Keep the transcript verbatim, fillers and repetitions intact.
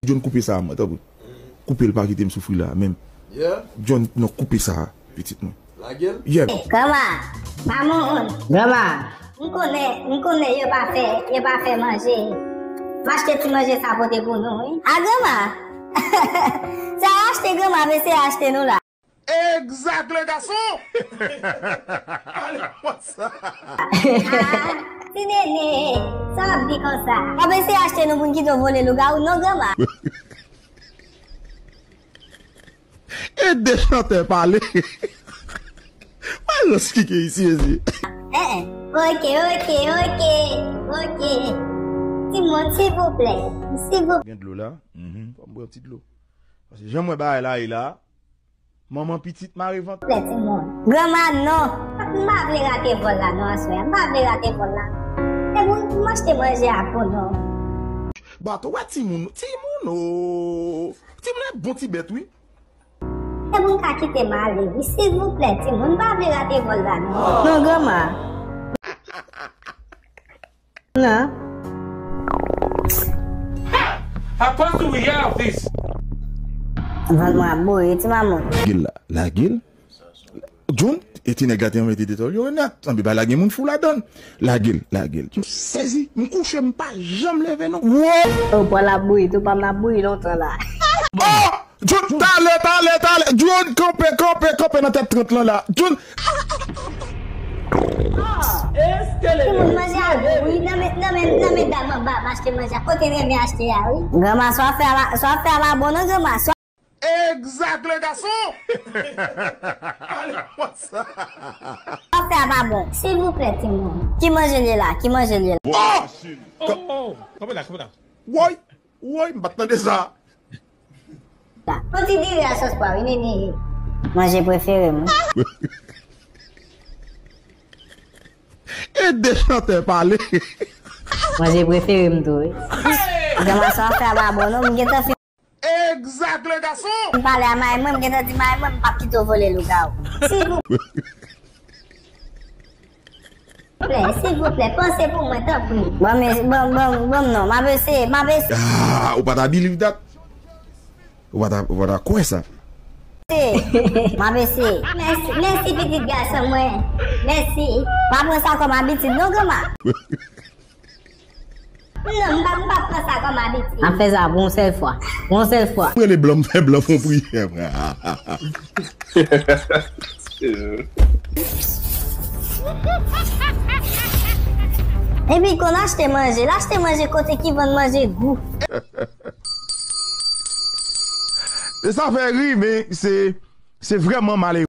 John, koupe sa a, mwen, tanpri. Koupe l, pa kite m soufri la, menm. Yeah. John, non, koupe sa a, pitit mwen. Lage l. Yeah. Granma, pa moun. Granma. M konnen, m konnen yo pa fè, yo pa fè manje. M achte ti manje sa pote pou nou, wi. A granma. Sa achte granma, mesye achte nou la. Exact, le garçon! Ale konsa! Ah, ti nene, sa w ap di konsa? W ap eseye achte nou pou n kite w vole lougawou, non, granma? E de chantè pale. Mwen rans kike isi, isi. Eh, eh. Ok, ok, ok, ok. Timoun, silvouplè, silvouplè. Gen dlo la? Mhm. Fò m bwè yon ti dlo. Paske jan m wè bagay la ye la, manman pitit mare vant. Lè timoun. Granma, non. M pa vle rate vòl la, non, aswè a. M pa vle rate vòl la. E pou m achte manje a pou nou. Bato, wè timoun, timoun, o. Timoun e bon ti bèt, wi. E pou m ka kite m ale, wi. Silvouplè, timoun. M pa vle rate vòl la, non. Non, granma. Non. How close do we have this? Vann mwen ap boure, ti mamoun. Lage l la, lage l. John, e ti nèg la te anmete detòl yo nèt. Sanble bagay la gen moun fou ladan l. Lage l, lage l. M sezi, m kouche, m pa janm leve non. Wo! O, pwa l ap bouyi, tou pa m ap bouyi lontan la. Oh! John, talè, talè, talè. John, kanpe, kanpe, kanpe nan tèt trant lan la. John. Timoun, manje a gou, wi. Nan men, nan men, nan men dam anba, m achte manje a. Kote renmen achte a, wi. Granma, sa w ap fè a pa, sa w ap fè a pa bon, non, granma. Sa Exact, le garçon! Ale konsa! W ap fè a pa bon. Silvouplè, timoun. Ki manje l ye la? Ki manje l ye la? Oh! Oh, oh, oh. Kanpe la, kanpe la. Woy! Woy, m pa t tande sa. La. Yon ti diri a sòs pwa, wi, nene. Manje prefere m, wi. E de chantè pale. Manje prefere m tou, wi. Granma, sa w ap fè a pa bon, non, m gentan fin. Exact, le garçon! M pale a mayi mwen, m gentan di mayi mwen, m p ap kite w vole lougawou. Silvouplè, silvouplè, panse pou mwen, tanpri. Bon, men, bon, bon, bon, non, m ap eseye, m ap eseye. Ah, ou pa ta believe that? Ou pa ta, ou pa ta kwè sa? M ap eseye. Mèsi, mèsi, pitit gason mwen. Mèsi. Pa pran sa kòm abitid, non, granma. Non, m pa, m pa pran sa kòm abitid. N ap fè sa pou yon sèl fwa. Pou yon sèl fwa. Mwen le blan, m fè blan fon priyè, frè. Epi konn achte manje, l achte manje kote ki vann manje gou. E sa fè ri, men se, se vrèman malere.